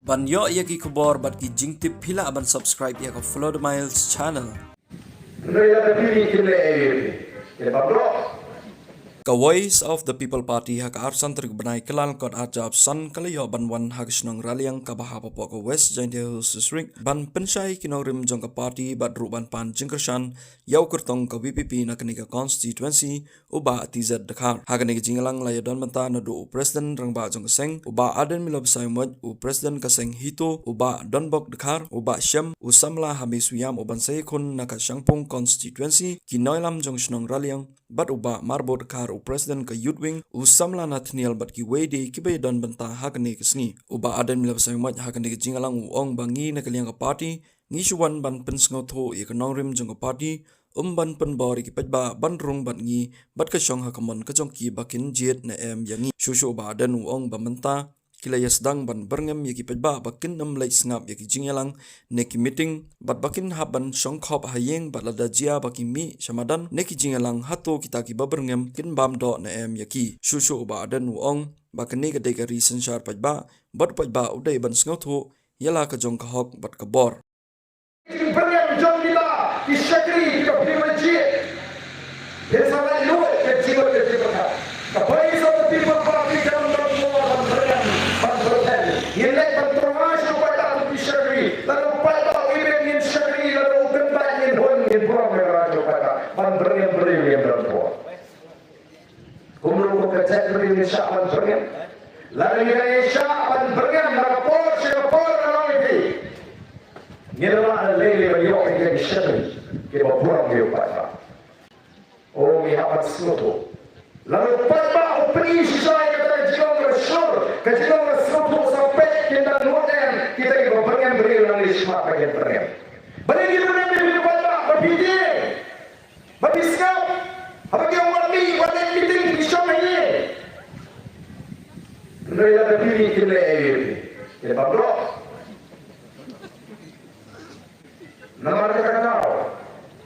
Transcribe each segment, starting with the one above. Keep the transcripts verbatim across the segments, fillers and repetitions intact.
Ban ïoh ïa ki khubor bad ki jingtip, phi lah ban subscribe ïa ka Follow the Miles channel. Hynrei lada phi ri, kin leh ei ïa phi? Kin bam doh. Ka Voice of the People Party ha ka arphew san tarik bnai Kyllalyngkot arhajar arphew san ka la ïoh ban wan ha ka shnong Raliang kaba hapoh ka West Jaintia Hills District ban pynshai ki nongrim jong ka party bad ruh ban pan jingkyrshan ïa u kyrtong ka V P P na kane ka constituency, u Bah T Z Dkhar. Ha kane ka jingïalang la ïadon bynta naduh u President Rangbah jong ka seng, u Bah Ardent Miller Basaiawmoit, u President ka seng HITO, u Bah Donbok Dkhar, u Bah Shem, u samla ha Mei Suiam uban sa ïakhun na ka Shangpung constituency, ki nongïalam jong shnong Raliang, bad u Bah Marbot Dkhar, u President ka Youth Wing, u samla Nathaniel bad kiwei de kiba ïadon bynta ha kane ka sngi. U Bah Ardent Miller Basaiawmoit ha kane ka jingïalang u ong ba ngi na ka liang ka party ngi shu wan ban pynsngewthuh ïa ka nongrim jong ka party, ym ban pynbor ïa ki paidbah ban rung bad ngi bad ka shong ha ka mon ka jong ki ba kin jied ne em ïa ngi. Shuh shuh u Bah Ardent u ong ba mynta ki la ïasdang ban byrngem ïa ki paidbah ba kin ym leit sngap ïa ki jingïalang ne ki meeting, bad ba kin hap ban shong khop ha ïing, bad lada jia ba ki mih sha madan ne ki jingïalang, hato kita kiba byrngem kin bam doh ne em ïa ki. Shuh shuh u Bah Ardent u ong ba kane ka dei ka ri synshar paidbah, bad u paidbah u dei ban sngewthuh ïa la ka jong ka hok bad ka bor. Byrngem jong kita ki shakri kiba phi la jied. Phin sa leit luid ka jingmut ka jingpyrkhat. Ka Voice of the People Party kan don mo ban byrngem, ban byrngem. Ngin leit ban tyrwa sha u paidbah kum ki shakri. Lada u paidbah u ïeit ngin shakri, lada u kyntait ngin hun, ngin burom ïa ka rajyo paidbah. Ban byrngem briew ngin don mo. Kumno ko ka jaitbynriew ngin shah ban byrngem? Lada ngi dang shah ban byrngem na ka por sha ka por, nga ong ïa phi, ngin lah lei lei ban ïoh ïa ki shakri kiba burom ïa u paidbah. O, ngi hap ban sngewthuh. Lada u paidbah u pyni shisha ïa kata ka jinglong ka shur, ka jinglong ka sngewthuh, sa peit kin da nud em kita kiba byrngem briew, nangne shakhmat ba kin byrngem. Balei ngi byrngem ïa u paidbah? Ba phi tieng. Ba phi sngap, haba ki ong wat mih, wat leit meeting, phi shong ha ïing. Hynrei lada phi ri, kin leh ei ïa phi? Kin bam doh. Namar kata ka daw,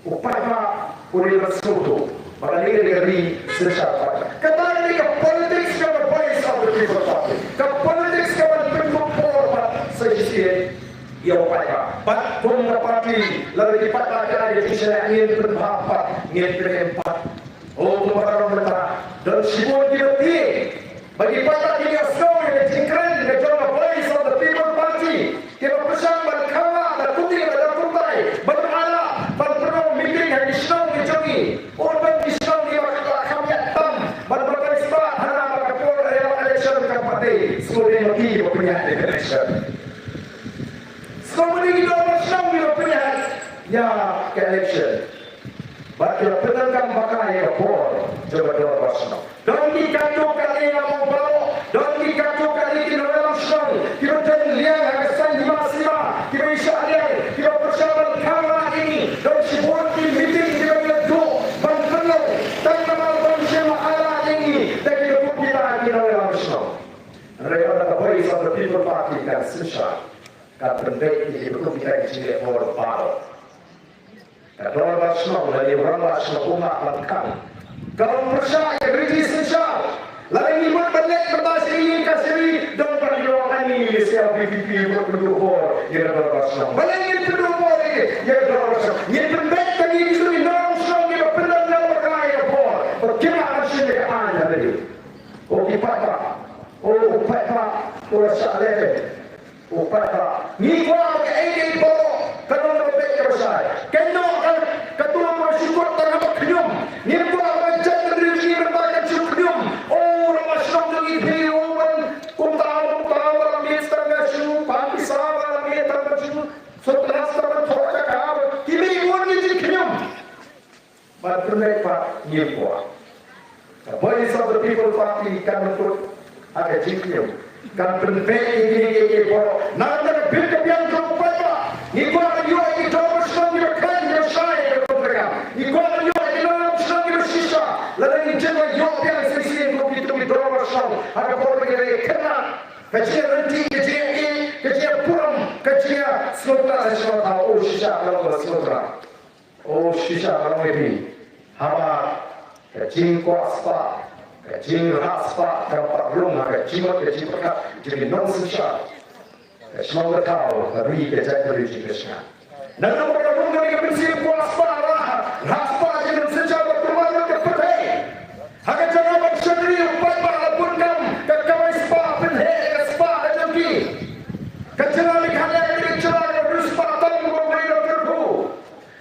u paidbah u dei ban sngewthuh ba kane ka dei ka ri synshar paidbah. Kata ka dei ka politics ka Voice of the People Party. Ka politics ka ban pynkup por bad sa shisien ïa u paidbah. Bad kum ka party, lada ki paidbah ki ai ka jingshaniah, ngin pynbha pat, ngin pynim pat. O, kumba nga la ong mynta, don shibun kiba tieng ba ki paidbah kin ïohsngew ïa ka jingkren ka jong ka Voice of the People Party, kiba pyrshang ban khanglad da kti bad da kumtai, ban ailad, ban pynlong meeting ha ki shnong ki jong ngi. Bun ban ki shnong kiba la kham ïaid tam ban batai spah hana ba ka por election kam pat dei. Sngewdei ma ki ba pynïaid ïa ka election. Sngewbha ïa ki dorbar shnong kiba pynïaid ïa ka election. Bad ki la pyndonkam ba ka ïa ka bor jong ka dorbar shnong. Don ki katto katne, nga ong baroh, don ki katto katne ki nongïalam shnong kiba don liang ha ka saiñ hima sima, kiba ïa shah liang, kiba pyrshang ban khanglad ïa ngi. Don shibun ki meeting kiba ngi la duh ban pynlong tang namar ban shim ailad ïa ngi da ki katto katne ki nongïalam shnong. Hynrei ynda ka Voice of the People Party kan synshar, kan pynbeit ïa ki katto katne ki jingleh bor baroh. Ka dorbar shnong lane u rangbah shnong um lah ban khang. Ka long pyrshah ïa ka riti synshar. Lada ngi mut ban leit mynta sha ïing ka sha ri, don ba ki ong ani ïa sha V P P mut pynduh bor ïa ka dorbar shnong. Balei ngin pynduh bor ïa ka dorbar shnong? Ngin pynbeit tang ïa ki shnong, ïa ki nongshong, ïa ka pyndonkam ba ka ïa ka bor. Ba kim lah ban shim ïa ka aiñ ha lade. O ki paidbah, o u paidbah u la shah leh. U paidbah, ngi kwah ba kaei kaei baroh kan long kaba beit kaba shai. Kan long ka, ka tur kaba shu kut tang haba khñium. Ngi kwah ba ka jaitbynriew jong ngi mynta kan shu khñium. O, rangbah shnong jong ngi phi, o, ban kumta kumta, ba la mih tang ka shu pan pisa, ba la mih tang ka shu sutras, tang ban thoh jaka, ba ki mih bun ki jingkhñium. Ban pynbeit pat ngi kwah. Ka Voice of the People Party kan pynbeit ha ka jingkhñium. Kan pynbeit ïa kine kiei kiei baroh. Namar ka bit ka biang jong u paidbah. Ngi kwah ban ïoh ïa ki dorbar shnong kiba khlaiñ kiba shai ha ka rum ka kam. Ngi kwah ban ïoh ïa ki nongïalam shnong kiba shisha. Lada ngi jin la ïoh biang sa shisien kum kito ki dorbar shnong ha ka por ba ngi la ïa khynnah. Ka jingïaryntih, ka jingïaieit, ka jingïaburom, ka jingïasngewtynnat sha ka thaw, oh shisha ka long ba sngewtynnat. Oh shisha, nga ong ïa phi, haba ka jingkwah spah, ka jingrah spah kam pat rung ha ka jingmut ka jingpyrkhat jong ki nongsynshar, Ka shnong ka thaw, ka ri ka jaitbynriew jong ka shnong. Nangta ka rung kane ka mynsiem kwah spah, la spah jingim synshar ba kumno ka pyrthei. Ha ka jaka ban shakri u paidbah la bun kam, ka kamai spah pynheh ïa ka spah ka jong ki. Ka jylla Meghalaya ka dei ka jylla kaba riewspah tam kaba wei na kyrkhu.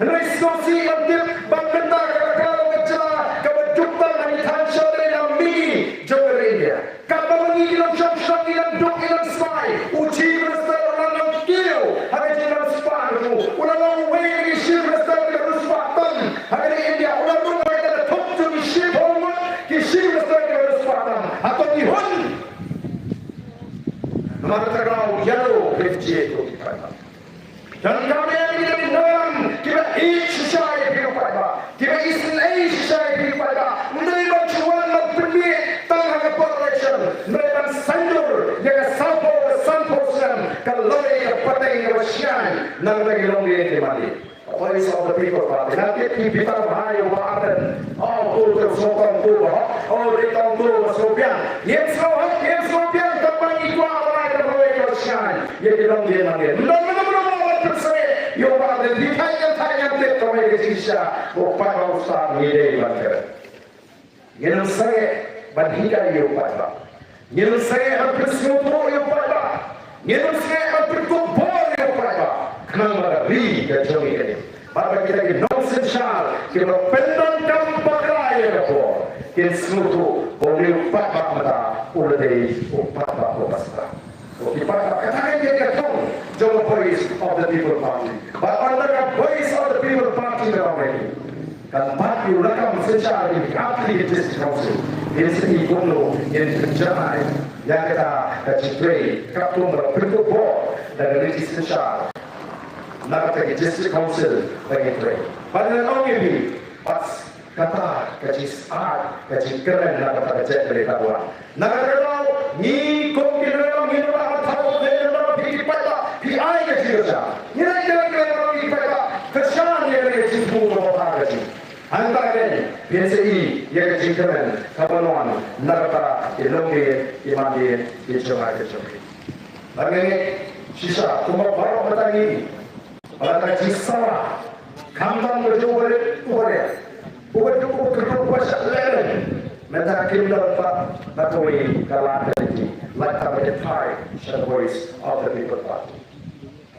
Hynrei sngewsih ban tip ba mynta ka la ka long ka jylla kaba duk tam ha ki thaiñ shatei na mihngi jong ka ri India. Katba ma ngi ki nongshong shnong, ngi nang duk, ngi nang smai, u Chief Minister u la nang kiew ha ka jingnang spah jong u, u la long uwei na ki Chief Minister kiba riewspah tam ha ka ri India, u la rung ha ka la thok jong ki shiphew ngut ki Chief Minister kiba riewspah tam. Hato ngi hun? Namar kata ka daw ïa u P F J ko ki paidbah. Donkam ïa ngi ki nongïalam kiba ïeit shisha ïa phi u paidbah, kiba isynei shisha ïa phi u paidbah. Ym dei ban shu wan ban pynmih tang ha ka por election, ym dei ban saiñdur ïa ka sawphew, ka sanphew snem ka lawei, ka pateng kaba shngaiñ na ka bynta ki longdien ki mandien. Voice of the People Party. Nga tip phi, phi tang bha ïa u Bah Ardent. Oh, u to sngewthuh u Bah. Oh, u dei tang u ba sngewbiang. Ngim sngewhok, ngim sngewbiang, tang ba ngi kwah ban ai ka lawei ka shngaiñ ïa ki longdien mandien. Ym don mynno mynno ba pynsangeh ïa u Bah Ardent. Phi thait ngan thait ngan tip ka mei ka jingshisha, u paidbah u stad ngi dei ban kren. Ngin ym sangeh ban hikai ïa u paidbah. Ngin ym sangeh ban pynsngewthuh ïa u paidbah. Ngin ym sangeh ban pynkup bor ïa u paidbah. Khnang ba ka ri ka jong ngi kan im. Bad ba kita ki nongsynshar kiba pyndonkam bakla ïa ka bor kin sngewthuh ba une u paidbah mynta u la dei u paidbah uba sdang. Ki paidbah, kata ka dei ka thong jong ka Voice of the People Party. Bad ynda ka Voice of the People Party ka ong, kan bat ïa u lakam synshar ha ki artylli ki District Council. Ngin sa i kumno ngin pynjanai ïa kata ka jingtrei, katkum ba la pynkup bor da ka lynti synshar na kata ki District Council ba ngin trei. Bad ngan ong ïa phi, bad kata ka jingsyaid, ka jingkyrmen na kata ka jaitbynriew ka wan. Na kata ka daw, ngi kum ki nongïalam ngi la ban thaw, ngi la ban, phi ki paidbah phi ai ka jingkyrshan. Ngi la kyrshan, ngi la kyrshan ïa ki paidbah, kyrshan ïa ka jingthmu kaba bha ka jong ngi. Hangta kein phin sa i ïa ka jingkyrmen kaba wan na kata ki longdien ki mandien ki jong ngi ki jong phi. Bad nga ngeit shisha kumba baroh mynta ngi Ba la ka jingsawa, khamtam ka jong u barit u barit, u barit u kyrtong u ba shah leh leh. Mynta kim don pat na kawei ka lad ka lynti, lait tang ba kin phai sha Voice of the People Party.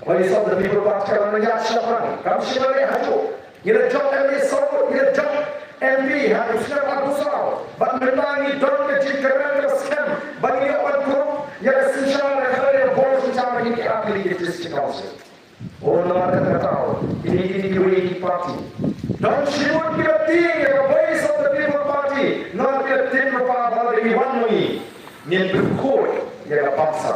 Voice of the People Party ka la ïaid shaphrang, kam shym la leh hajuh. Ngi la jop M L A saw, ngi la jop M P ha u snem arphew saw. Bad mynta ngi don ka jingkyrmen kaba skhem ba ngi ïoh ban kurup ïa ka synshar, ka khadar bor synshar ha ki artylli ki District Council. O, namar kata ka daw, kine, kine kiwei ki party, don shibun kiba tieng ïa ka Voice of the People Party, namar kiba tip lypa ba lada ngi wan ma ngi, ngin pynkhuid ïa ka bangsa.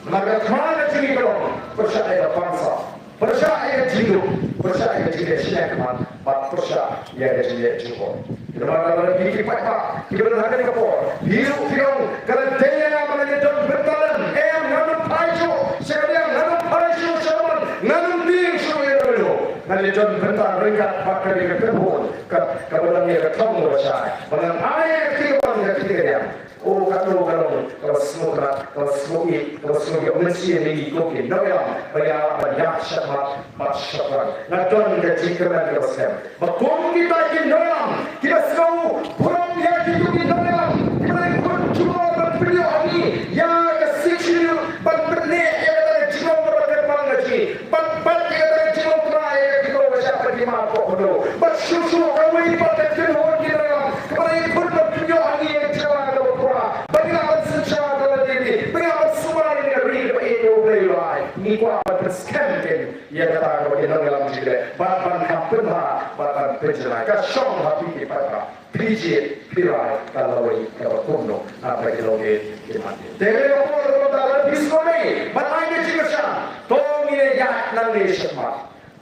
Namar ka thma ka jong ngi ka long pyrshah ïa ka bangsa, pyrshah ïa ka jingduk, pyrshah ïa ka jingleh shiliang khmat, bad pyrshah ïa ka jingleh jubor. Namar kata lada phi ki paidbah kiba don ha kane ka por, phi ruh phi ong, ka la dei ïa nga ba ngan ïadon bynta lem. Em, ngan ym phai shuh sha ka liang, ngan ym phai shuh sha ka mon, ngan ym tieng shuh ïa lano lano. Ngan ïadon bynta ryngkat bad kane ka kynhun ka, kaba don ïa ka thong kaba shai, ba ngan ai ïa ka kti kaba bang, ka kti kaba riang. O, katno ka long kaba sngewtynnat, kaba sngewïeit, kaba sngewïeit mynsiem ïa ngi kum ki nongïalam ba ïa, ba ïa shakhmat bad shaphrang. Nga don ka jingkyrmen kaba skhem ba kum kita ki nongïalam kiba sngew burom ïa kito ki nongïalam kiba la ïakhun jubor ban pynïoh ha ngi ïa ka Sixth Schedule, ban pynneh ïa kata ka jinglong kaba kyrpang ka jong ngi, ban bat ïa kata ka jinglong trai ïa ka kito ba shah, ba ki mar poh khyndew, bad shuh shuh kawei pat ka kynhun ki nongïalam kaba la ïakhun ban pynïoh ha ngi ïa ka jingïalang kaba pura, ba ngi lah ban synshar da lade lade, ba ngi lah ban sumar ïa ka ri kaba ïeit kaba U Blei u la ai. Ngi kwah ban pynskhem kein ïa kata kaba ki nongïalam ki leh, bad ban kham pynbha, bad ban pynjanai. Ka shong ha phi ki paidbah, phi jied phi rai ka lawei kaba kumno ha kaba ki longdien ki mandien. Te kane ka por kaba mynta lada phi sngewdei ban ai ka jingkyrshan, to ngin ïaid nangne shakhmat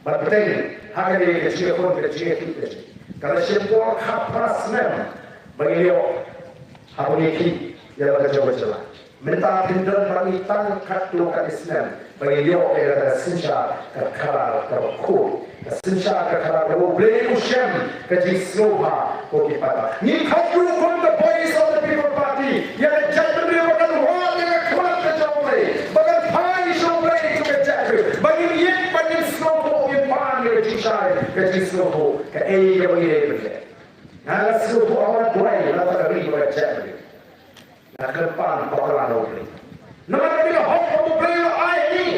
ban bteng ha kane ka jingïakhun, ka jingïakhih ka jong ngi. Ka la shim por khatphra snem ba ngin ïoh haba ngi khih ïa la ka jong ka jylla. Mynta phin don bad ngi tang katto katne snem ba ngin ïoh ïa ka synshar ka khadar kaba khuid, ka synshar ka khadar kaba U Blei u shem, ka jingsngewbha ko ki paidbah. Ngi khot ruh kum ka Voice of the People Party ïa ka jaitbynriew ba kan wad ïa ka khmat ka jong U Blei, ba kan phai sha U Blei, sngewthuh kaei kaba ngi dei ban leh. Nga la sngewthuh, nga la duwai na ka ri bad ka jaitbynriew. Nga kyrpad bakla na U Blei. Namar kane ka hok kaba U Blei u la ai ha ngi,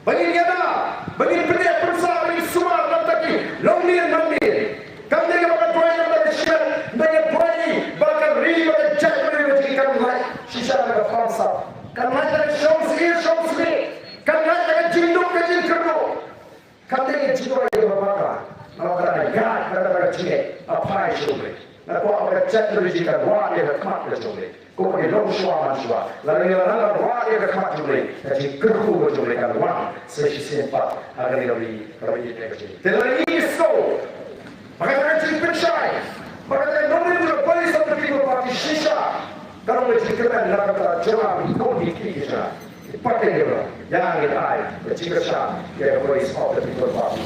ba ngin ïada, ba ngin pyneh pynsah, ba ngin sumar na ka bynta ki longdien nongdien. Kam dei kaba nga duwai na ka bynta ka shnong, hynrei nga duwai ba ka ri bad ka jaitbynriew jong ngi kan lait shisha na ka bamsap. Kan lait na ka shongsyier shongsmieh. Kan lait na ka jingduk ka jingkyrduh. Kam dei ka jingduwai kaba bakla. Namar kata nga ïaid, kata ka jingngeit, nga phai sha U Blei. Nga kwah ba ka jaitbynriew jong ngi kan wad ïa ka khmat ka jong U Blei. Kumba ngi long shuwa man shuwa. Lada ngi la nang wad ïa ka khmat jong U Blei, ka jingkyrkhu ka jong U Blei kan wan sa shisien pat ha kane ka ri kaba ïeit ka jong ngi. Te lada ngi sngew ba kata ka jingpynshai, ba kata ka nominee of the Voice of the People Party shisha ka long ka jingkyrmen na ka bynta jong ngi, ki khun ki kti ki jong ngi. Party ka jong ngi, ïa ngin ai ka jingkyrshan ïa ka Voice of the People Party.